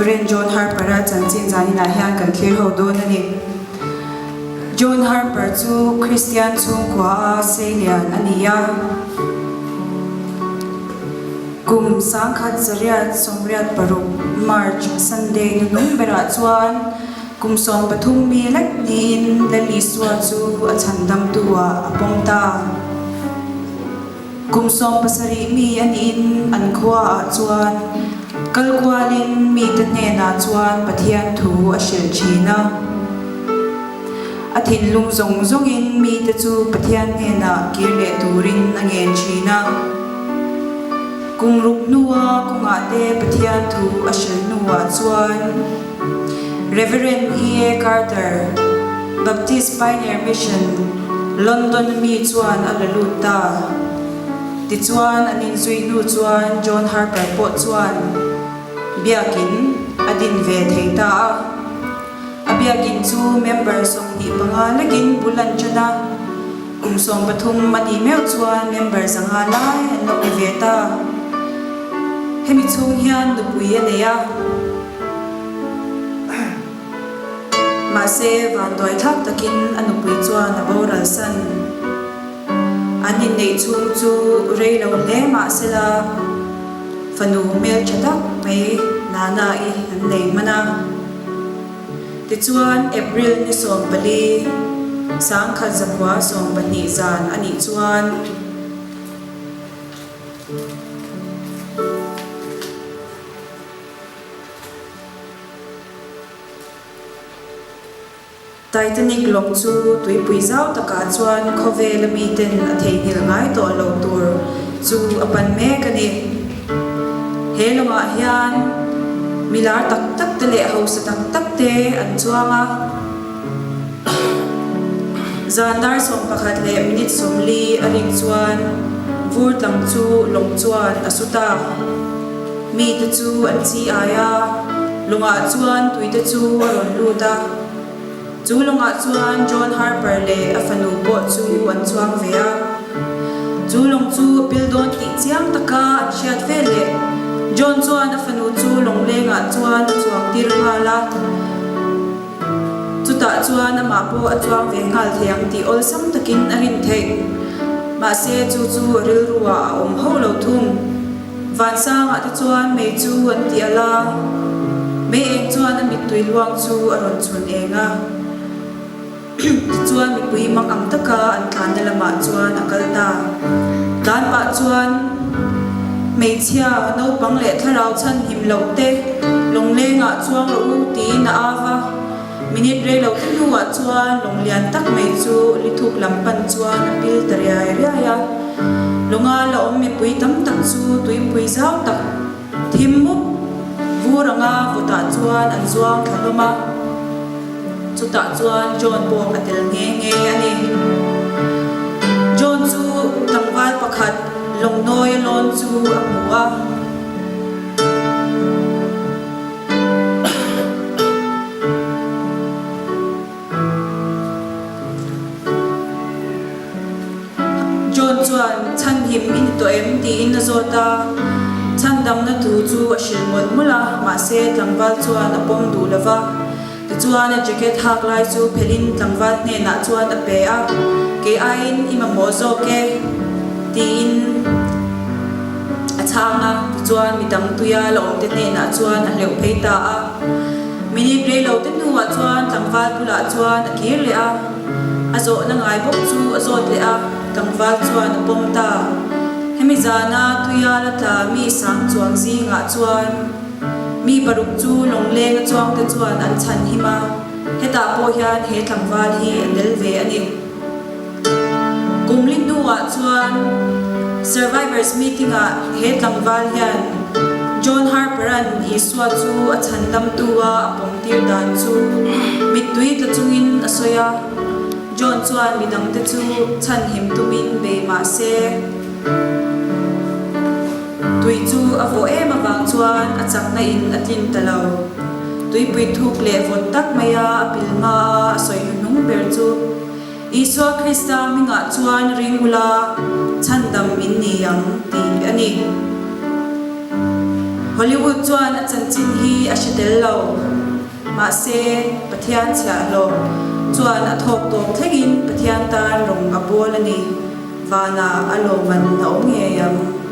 Rev. John Harper-a chanchin zaninah hian kan thlir ho dawn a ni. John Harper chu Kristian chhungkua a seilian a ni a. Kum 1986 March Sunday nunung berah chuan kum 13 mi lek niin Lal Isua chu a chhandamtu ah a pawm ta. Kum 17 mi a niin an khua ah chuan kal kualin mite hnenah chuan Pathian thu a hrilh thin a. A thinlung zawng zawngin mite chu Pathian hnenah kir leh turin a ngen thin a. Kum ruk hnua kawngah te Pathian thu a hrilh hnuah chuan Rev. E. A. Carter, Baptist Pioneer Mission, London a mi chuan a la lut ta. Tichuan an inzui hnu chuan John Harper pawh chuan biakin a din ve thei ta a. A biakin chu member 25 lekin bul an ṭan a, kum 13 a nih meuh chuan member 500 lai an lo ni ve ta. Hemi chhung hian nupui a nei a. Mahse, vanduai thlak takin a nupui chuan a boral san. An inneih chhung chu rei lo hle mahsela fanu hmeltha tak mai Nana-i an nei hman a. Tichuan, April ni 14, 1912 zan a nih chuan, Titanic lawng chu tuipui zau takah chuan khawvela miten a theihnghilh ngai tawh lo tur chu a pan mek a ni. He lawngah hian mi lar tak tak te leh hausa tak tak te an chuang a. Zan dar 11 leh minute 40 a rik chuan vur tlang chu lawng chuan a su ta. Mite chu an chi ai a, lawngah chuan tuite chu a rawn lut a. Chu lawngah chuan John Harper leh a fanu pawh chu an chuang ve a. Chu lawng chu a pil dawn tih chiang taka an hriat ve leh John chuan a fanu chu lawng lengah chuan a chuang tir nghal a. Chutah chuan amah pawh a chuang ve nghal thei ang tih awlsam takin a rin theih. Mahse chu chu a rilru ah a awm hauh lo thung. Vansangah te chuan mei chu an ti alh a, mei eng chuan a mittui luang chu a rawn chhun eng a. Tichuan mipui mang ang taka an tlanna lamah chuan a kal ta. Tlan pah chuan hmeichhia, naupang leh thlarau chhan him loh te lawnglengah chuang rawh u tiin a au a. Minute rei lo te hnuah chuan lawng lian tak mai chu lithuk lam pan chuan a pil ta riai riai a. Lawnga la awm mipui tam tak chu tuipui zau tak thim mup vur anga vawtah chuan an zuang thla hlawm a. Chutah chuan John pawh a tel nghe nghe a ni. John chu tlangval pakhat lawngnawi a lawn chu a hmu a. John chuan, Chhanhim i ni tawh em? tiin a zawt a. Chhandamna thu chu a hrilh mawlh mawlh a, mahse tlangval chuan a pawm duh lo va. Tichuan a jacket hak lai chu phelhin tlangval hnenah chuan a pe a, Kei aiin i mamawh zawk e, tiin a chhang a. Tichuan midang tuia la awmte hnenah chuan a hleuh phei ta a. Minute rei lo te hnuah chuan tlangval bulah chuan a kir leh a, a zawhna ngai bawk chu a zawt leh a, tlangval chuan a pawm ta. Hemi zana tuia la tla mi sang chuang zingah chuan mi paruk chu lawngleng a chuangte chuan an chhan him a, hetah pawh hian he tlangval hi a tel ve a ni. Kum li hnuah chuan Survivors meeting-ah he tlangval hian John Harper-a'n Isua chu a chhandamtu a a pawmtir dan chu mittui tla chungin a sawi a. John chuan midangte chu chhanhim tumin bei mah se, tui chu a vawh em avang chuan a chakna in a tlin ta lo. Tuipui thuk leh vawt tak maia a pil hma a a sawi hnuhnung ber chu, Isua Krista hmingah chuan ring ula chhandam in ni ang tih a ni. Hollywood chuan a chanchin hi a hre. tel lo. Mahse, Pathian chhiahhlawh chuan a thawk tawp thlengin Pathian tan rawng a bawl a ni. Vanah a lawmman a awm ngei ang.